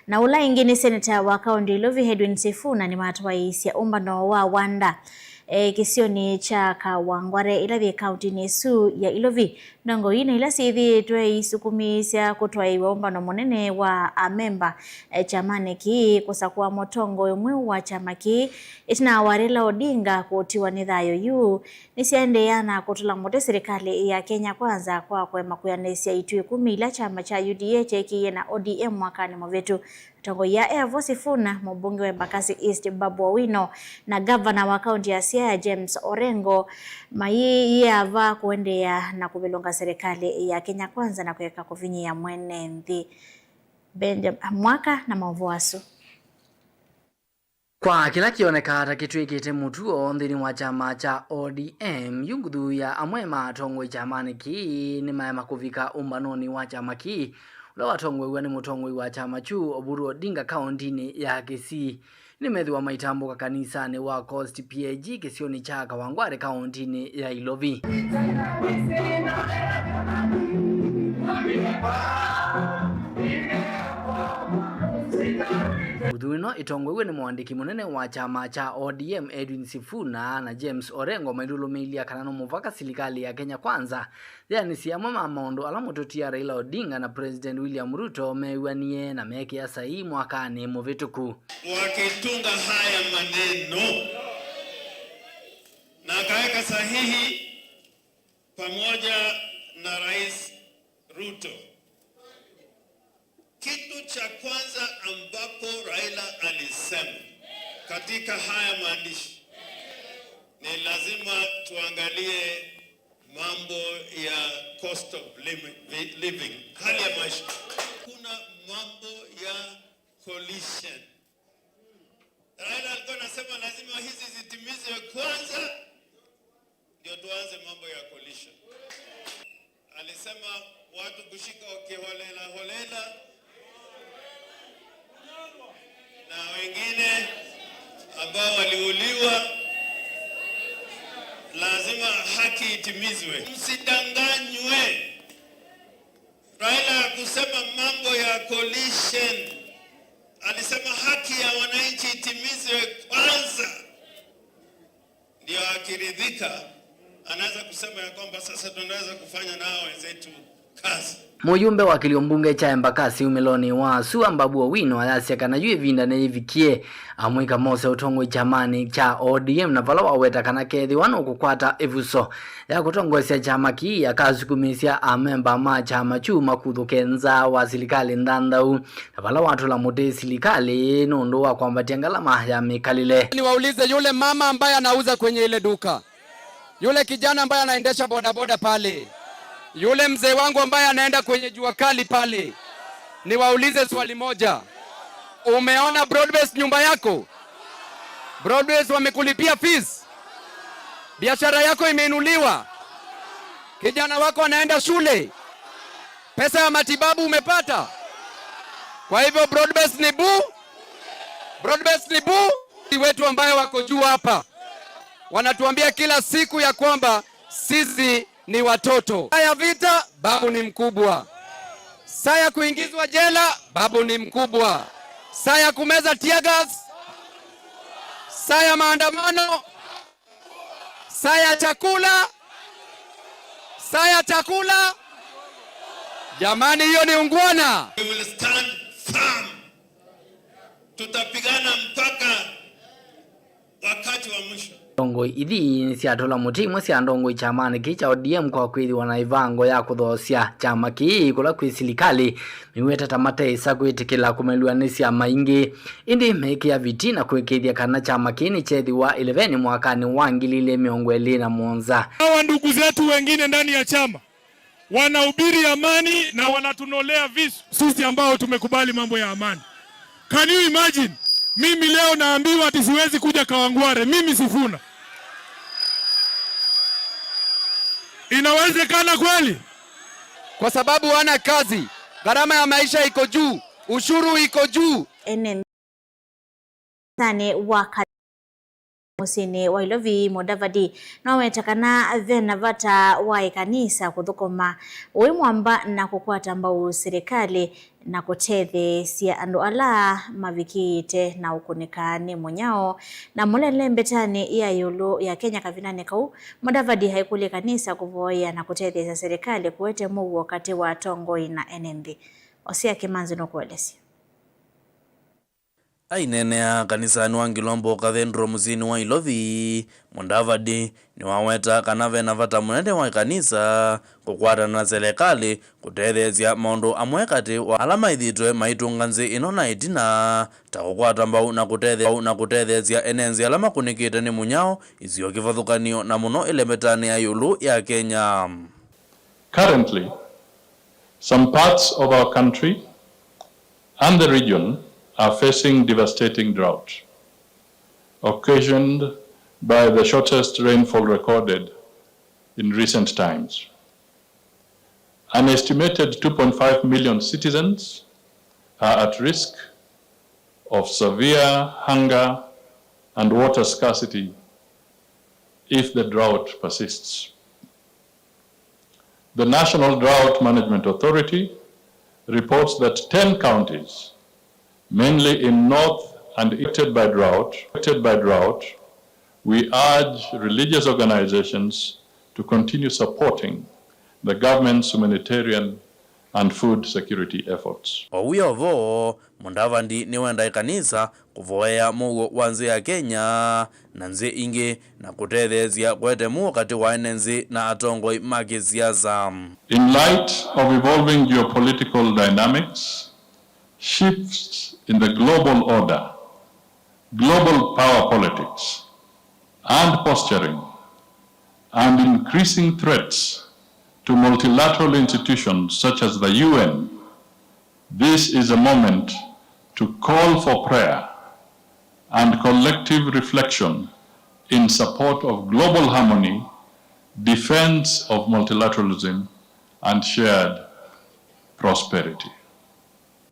na ũla ĩngĩ nĩ seneta wa kaũntĩ Ilovi Edwin Sifuna nĩmatwaĩĩsye ũmbano wa wanda, e, kĩsionĩ kya Kawangware ĩla yĩ kaũntĩnĩ ĩsu ya Ilovi. Ndongoi na ila syĩthĩĩtwe iisukumĩĩsya kũtwaĩĩw'a ũmbano mũnene wa amemba, eh, kyamanĩ kĩĩ, kũsakũa mũtongoi ũmwe wa kyama kĩĩ, ĩtina wa Raila Odinga kũtiwa nĩ thayũ yu, nĩsyaendeea na kũtũla mũtĩ silikalĩ ya Kenya Kwanza kwa kũema kwĩanĩsya itũ ĩkũmi ila kyama kya U D A kyeekĩie na O D M mwakanĩ mũvĩtu. Mũtongoi ya Evo Sifuna, mũmbunge wa Embakasi East Babu Owino, na ngavana wa kaũntĩ ya Siaya James Orengo mayĩyĩava kũendeea na kũvĩlũnga serĩkalĩ ya Kenya Kwanza na kũeka kũvinyĩĩa mwene nthĩ. Benjam-, mwaka na maũvoo asu. Kwa kĩla kĩonekaa ta kĩtw'ĩkĩte mũtuo nthĩnĩ wa kyama kya O D M, yu nguthu ya amwe ma atongoi kyamanĩ kĩĩ nĩmaema kũvika ũmbanonĩ wa kyama kĩĩ, ũla watongoew'a nĩ mũtongoi wa kyama kyu, Oburu Odinga, kaũntĩnĩ ya Kisii. Nĩmethĩwa maitambũka kanisanĩ wa Coast P A G kĩsionĩ kya Kawangware, kaũntĩnĩ ya Ilovi. Nguthu ĩno ĩtongoew'e nĩ mũandĩki mũnene wa kyama kya O D M, Edwin Sifuna, na James Orengo mailũlũmĩĩlya kana no mũvaka silikalĩ ya Kenya Kwanza yĩanĩsye amwe ma maũndũ ala mũtũtia Raila Odinga na President William Ruto meew'anie na meekĩa saii mwakanĩ mũvĩtũku. Wakitunga haya maneno na akaweka sahihi pamoja na Rais Ruto, kitu cha kwanza ambapo Raila alisema katika haya maandishi ni lazima tuangalie Mambo ya cost of living, living, hali ya maisha. Kuna mambo ya coalition. Raila alikuwa anasema lazima hizi zitimizwe kwanza, ndio tuanze mambo ya coalition. Alisema watu kushika kiholela holela, na wengine ambao waliuliwa, lazima haki itimizwe. Msidanganywe. Raila hakusema mambo ya coalition. Alisema haki ya wananchi itimizwe kwanza. Ndio akiridhika, anaweza kusema ya kwamba sasa tunaweza kufanya nao wenzetu kazi. Mũyumbe wa kĩlio mbunge kya Embakasi umĩlonĩ wa sua, Babu Owino ayasya kana yu ĩvinda nĩyĩvikie amũika mose ũtongoi kyamanĩ kya O D M, na vala waweta kana kethĩwa nũkũkwata ĩvuso ya kũtongoesya kyama kĩĩ, akasukumĩsya amemba ma kyama kyu makuthũke nza wa silikalĩ nthanthau, na vala watũla mũtĩ silikalĩ nũndũ wa kwambatya ngalama ya mĩkalĩle. Niwaulize yule mama ambaye anauza kwenye ile duka, yule kijana ambaye anaendesha bodaboda pale, yule mzee wangu ambaye anaenda kwenye jua kali pale, niwaulize swali moja. Umeona broad-based nyumba yako? Broad-based wamekulipia fees? Biashara yako imeinuliwa? Kijana wako anaenda shule? Pesa ya matibabu umepata? Kwa hivyo broad-based ni bu-, broad-based ni bu-, wetu ambayo wako juu hapa wanatuambia kila siku ya kwamba sisi ni watoto. Saa ya vita, Babu ni mkubwa. Saa ya kuingizwa jela, Babu ni mkubwa. Saa ya kumeza tear gas, saa ya maandamano, saa ya chakula, saa ya chakula. Jamani, hiyo ni ungwana? We will stand firm. Tutapigana mpaka wakati wa mwisho. Ndongoi ithi nĩsyatũla mũtĩ imwe sya ndongoi kyamanĩ kĩĩ kya O D M kwa kwĩthĩwa na ĩvango ya kũthoosya kyama kĩĩ kũla kwĩ silikalĩ mĩweta ta mateĩsa kwĩtĩkĩla kũmelw'a nĩ syama ingĩ, ĩndĩ meĩkĩa viti na kũĩkĩĩthya kana kyama kĩĩ nĩkyethĩwa ĩlevenĩ mwakanĩ wa ngili ilĩ mĩongo ĩlĩ na mũonza. Hawa ndugu zetu wengine ndani ya chama wanahubiri amani na wanatunolea visu sisi ambao tumekubali mambo ya amani. Can you imagine? Mimi leo naambiwa ati siwezi kuja Kawangware. Mimi Sifuna. Inawezekana kweli? Kwa sababu hana kazi, gharama ya maisha iko juu, ushuru iko juu. Ene Kanithanĩ wa Ka-, mũsyĩnĩ wa Ilovi, Mudavadi nĩwaweta kana ve na vata wa ĩkanisa kũthũkũma ũĩ mwamba na kũkwata mbau silikalĩ na kũtetheesya andũ ala mavikĩĩte na ũkũnĩka nĩ mũnyao. Na mũlele mbetanĩ ya ĩũlũ ya Kenya kavindanĩ kau, Mudavadi aikũlya ĩkanisa kũvoya na kũtetheesya silikalĩ kũete mũuo katĩ wa atongoi na ene nthĩ. Osia Kĩmanzi nũkũelesya. Aineenea kanisanĩ wa Ngilombo Cathedral mũsyĩnĩ wa Ilovi, Mudavadi nĩwaweta kana ve na vata mũnene wa ĩkanisa kũkwatana na selekalĩ kũtetheesya maũndũ amwe katĩ wa ala maĩthĩtwe maitũnga nthĩ ĩno na ĩtina, ta kũkwata mbau na kũtethea, na kũtetheesya ene nthĩ ala makũnĩkĩte nĩ mũnyao isio kĩvathũkany'o na mũno ĩlembetanĩ ya ĩũlũ ya Kenya. Currently, some parts of our country and the region are facing devastating drought, occasioned by the shortest rainfall recorded in recent times. An estimated two point five million citizens are at risk of severe hunger and water scarcity if the drought persists. The National Drought Management Authority reports that ten counties, mainly in north and affected by drought, affected by drought, we urge religious organizations to continue supporting the government's humanitarian and food security efforts. O wĩ o vo, Mudavadi nĩwenda ĩkanisa kũvoea mũuo wa nthĩ ya Kenya na nthĩ ingĩ na kũtetheesya kũete mũuo katĩ wa ene nthĩ na atongoi ma kĩsiasa. In light of evolving geopolitical dynamics, shifts in the global order, global power politics, and posturing, and increasing threats to multilateral institutions such as the U N, this is a moment to call for prayer and collective reflection in support of global harmony, defense of multilateralism, and shared prosperity.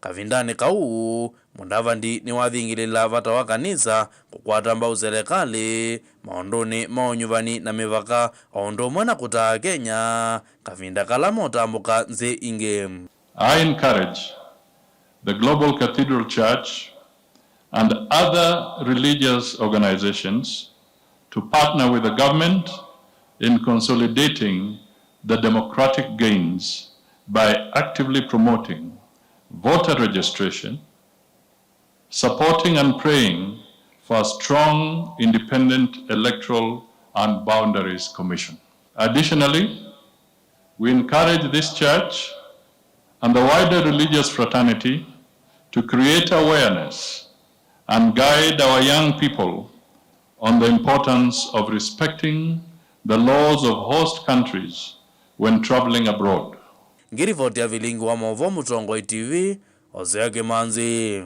Kavindanĩ kau, Mudavadi nĩwathingĩlĩla vata wa kanisa kũkwata mbau selekalĩ maũndũnĩ ma ũnyuvani na mĩvaka, o ũndũ ũmwe na kũtaa Kenya kavinda kala motambũka nzĩ ingĩ. I encourage the Global Cathedral Church and other religious organizations to partner with the government in consolidating the democratic gains by actively promoting voter registration, supporting and praying for a strong, independent electoral and boundaries commission. Additionally, we encourage this church and the wider religious fraternity to create awareness and guide our young people on the importance of respecting the laws of host countries when traveling abroad. Ngiripoti ya vilingi wa maũvoo Mũtongoi T V, Hosea Kĩmanzi.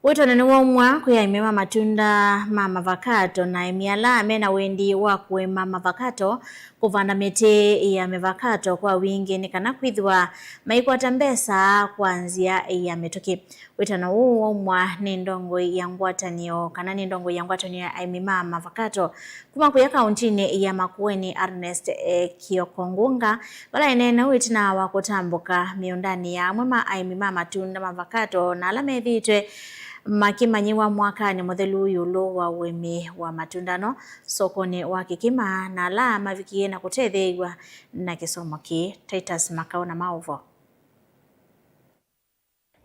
Wĩtano nĩwaumwa kwĩ aĩmi ma matunda ma mavakato na aĩmi ala mena wendi wa kũĩma mavakato kũvanda mĩtĩ ya mĩvakato kwa wingĩ nĩ kana kwĩthĩwa maikwata mbesa kwa nzĩa ya mĩtũkĩ. Wĩtano ũũ waumwa nĩ ndongoi ya ngwatanĩo, kana nĩ ndongoi ya ngwatanĩo ya aĩmi ma mavakato kuma kũya kaũntinĩ ya Makueni, Ernest, eh, Kioko Ngunga, vala eneena ĩtina wa kũtambũka mĩũndanĩ ya amwe ma aĩmi ma matunda ma avocado na ala methĩĩtwe makĩmanyĩw'a mwakanĩ mũthelu ĩũlũ wa ũĩmi wa matunda no sokonĩ wa Kĩkĩma na ala mavikie na kũtetheew'a na kĩsomo kĩĩ. Titus Makau na maũvoo.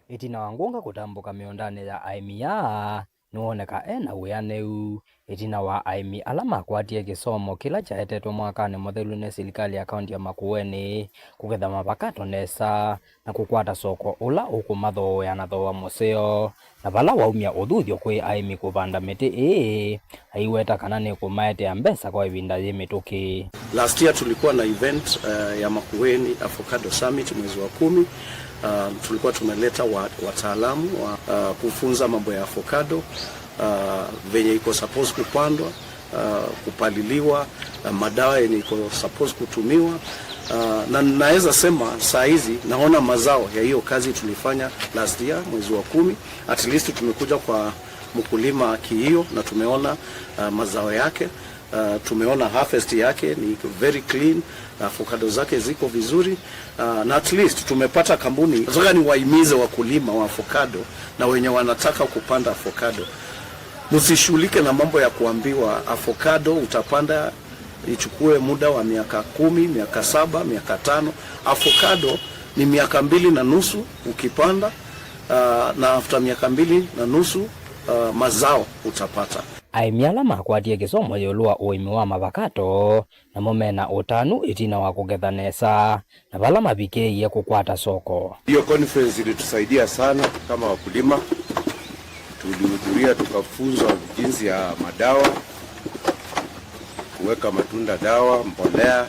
Ĩtina wa Ngunga kũtambũka mĩũndanĩ ya aĩmi aa, nĩwoneka e na wĩanĩu ĩtina wa aĩmi ala makwatie kĩsomo kĩla kyaetetwe mwakanĩ mũthelu nĩ silikalĩ ya kaunti ya Makueni kũketha mavakato nesa na kũkwata soko ũla ũkũmathooea na thooa mũseo, na vala waumya ũthuthyo kwĩ aĩmi kũvanda mĩtĩ ĩĩ aiweta kana nĩkũmaetea mbesa kwa ĩvinda yĩ mĩtũkĩ. Last year tulikuwa na event, uh, ya Makueni Avocado Summit mwezi wa kumi. Uh, tulikuwa tumeleta wa, wataalamu wa, uh, kufunza mambo ya avocado, uh, venye iko suppose kupandwa, uh, kupaliliwa, uh, madawa yenye iko suppose kutumiwa. Uh, na naweza sema saa hizi naona mazao ya hiyo kazi tulifanya last year mwezi wa kumi. At least tumekuja kwa mkulima kihiyo na tumeona, uh, mazao yake. Uh, tumeona harvest yake ni very clean, avocado zake ziko vizuri, uh, na at least tumepata kampuni. Nataka niwahimize wakulima wa avocado na wenye wanataka kupanda avocado, msishughulike na mambo ya kuambiwa avocado utapanda ichukue muda wa miaka kumi, miaka saba, miaka tano. Avocado ni miaka mbili na nusu ukipanda, uh, na after miaka mbili na nusu, uh, mazao utapata. Aĩmi ala makwatie kĩsomo ĩũlũ wa ũĩmi wa mavakato namo mena ũtanu ĩtina wa kũketha nesa na vala mavikĩĩie kũkwata soko. Hiyo conference ilitusaidia sana kama wakulima. Tulihudhuria tukafunzwa jinsi ya madawa, kuweka matunda dawa, mbolea,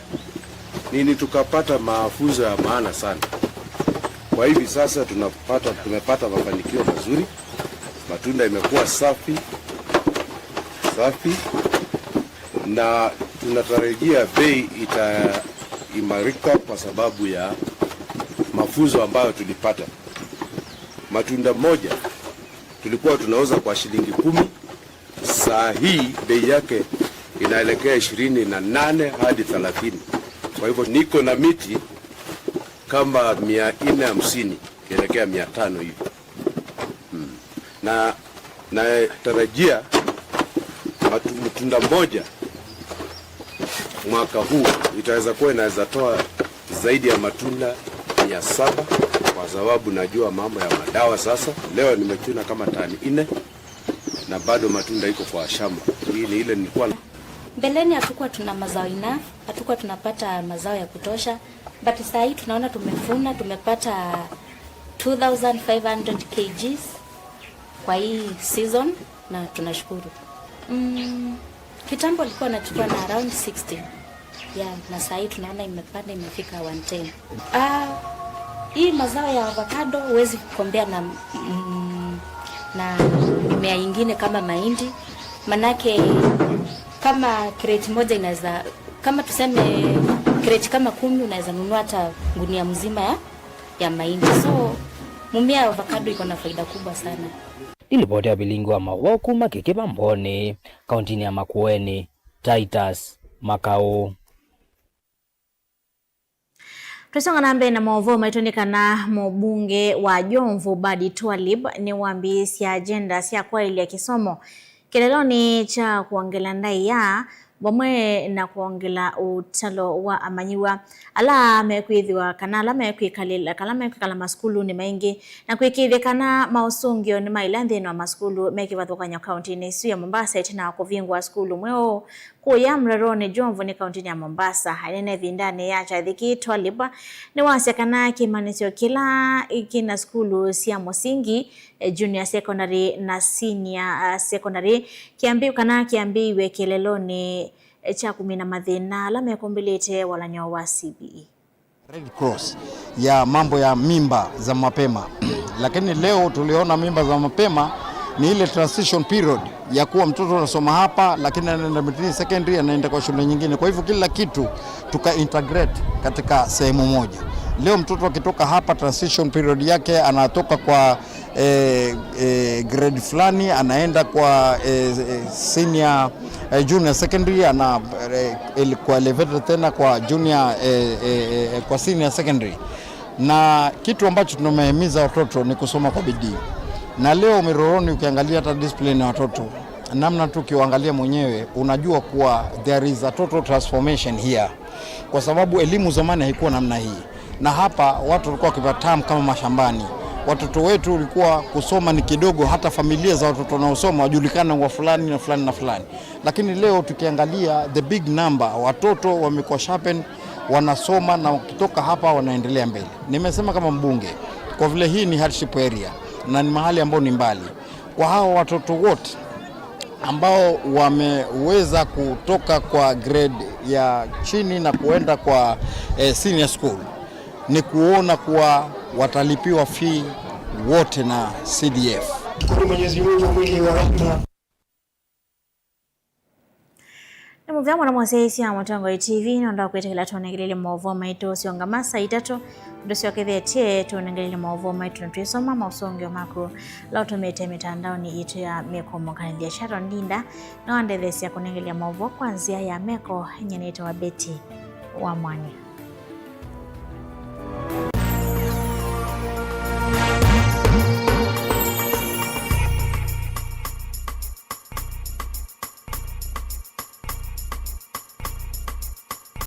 nini, tukapata mafunzo ya maana sana. Kwa hivi sasa tunapata, tumepata mafanikio mazuri, matunda imekuwa safi, safi, na tunatarajia bei itaimarika kwa sababu ya mafunzo ambayo tulipata. Matunda moja tulikuwa tunauza kwa shilingi kumi, saa hii bei yake inaelekea ishirini na nane hadi thelathini. Kwa hivyo niko na miti kama mia nne hamsini kielekea mia tano hivi. Hmm. Na natarajia matu-, mtunda mmoja mwaka huu itaweza kuwa inaweza toa zaidi ya matunda mia saba, kwa sababu najua mambo ya madawa sasa. Leo nimechuna kama tani nne na bado matunda iko kwa shamba. Hii ni ile nilikuwa Mbeleni hatukuwa tuna mazao enough, hatukuwa tunapata mazao ya kutosha, but saa hii tunaona tumevuna, tumepata two thousand five hundred K Gs kwa hii season, na tunashukuru. Mm, kitambo alikuwa anachukua na around sixty. Yeah, na saa hii tunaona imepanda, imefika one ten. Ah, hii mazao ya avocado huwezi compare na, mm, na mimea ingine kama mahindi. Manake kama crate moja inaweza, kama tuseme crate kama kumi, unaweza nunua hata gunia mzima ya, ya mahindi. So mumea ya avocado iko na faida kubwa sana. Nĩ livoti ya vilingi wa maũvoo kuma Kĩkĩva Mboni, kauntinĩ ya Makueni, Titus Makaũ. Tũsonga na mbee na maũvoo maitũ nĩ kana mũmbunge wa Jomvu Badi Twalib nĩwambĩĩsye agenda sya kwaĩlya kĩsomo kĩlelonĩ kya kwongela ndaĩa vamwe na kwongela ũtalo wa amanyĩw'a ala mekwĩthĩwa kana ala mekwĩkalĩla, kana mekwĩkala masukulunĩ maingĩ, na kũĩkĩĩthya kana maũsũngĩo nĩmaĩla nthĩnĩ wa masukulu me kĩvathũkany'o kauntinĩ ĩsu ya Mombasa ĩtina wa kũvingũa sukulu mweũ kũya Mreroni Jomvu nĩ kauntinĩ ya Mombasa. Ainena ĩvindanĩ ya kyathĩ kĩĩ, Twalib nĩwasya kana kĩmanyĩsyo kĩla kĩna sukulu sya mũsingi, eh, junior secondary na senior, ah, secondary kĩambĩ-, kana kĩambĩĩw'e kĩlelonĩ, eh, kya kũmina mathĩna ala mekũmbĩlĩte walany'o wa C B E. Red Cross ya mambo ya mimba za mapema. Lakini leo tuliona mimba za mapema ni ile transition period ya kuwa mtoto anasoma hapa, lakini anaenda Mitinini Secondary, anaenda kwa shule nyingine. Kwa hivyo kila kitu tuka integrate katika sehemu moja. Leo mtoto akitoka hapa, transition period yake anatoka kwa eh, eh, grade fulani, anaenda kwa, eh, eh, senior, eh, junior secondary, ana, eh, ele-, kwa elevated tena kwa junior, eh, eh, eh, kwa senior secondary. Na kitu ambacho tunamehimiza watoto ni kusoma kwa bidii. Na leo Mireroni ukiangalia hata discipline ya watoto, namna tu ukiwaangalia mwenyewe, unajua kuwa there is a total transformation here. Kwa sababu elimu zamani haikuwa namna hii. Na hapa watu walikuwa wakipata tamu kama mashambani. Watoto wetu ulikuwa kusoma ni kidogo, hata familia za watoto wanaosoma wajulikana wa fulani na fulani na fulani. Lakini leo tukiangalia the big number, watoto wamekuwa sharpened, wanasoma na wakitoka hapa wanaendelea mbele. Nimesema kama mbunge, kwa vile hii ni hardship area na ni mahali ambao ni mbali. Kwa hao watoto wote ambao wameweza kutoka kwa grade ya chini na kuenda kwa, eh, senior school, ni kuona kuwa watalipiwa fee wote na C D F. Shukuru Mwenyezi Mungu mwingi wa rehema. Nĩ mũvea mũno mũsyaĩĩsya Mũtongoi T V nũndũ wa kwĩtĩkĩla tũnengelele maũvoo maitũ. Ũsyongama saa itatũ, ndũsyokethetye tũnengelele maũvoo maitũ na twĩsoma maũsũngĩo maku ala ũtũmĩte mĩtandaonĩ yitũ ya mĩkũmũkanĩthya. Sharon Ndinda nĩwandetheesya kũnengelea maũvoo kwa nzĩa ya meko. Nyie nĩtawa Betty wa Mwania.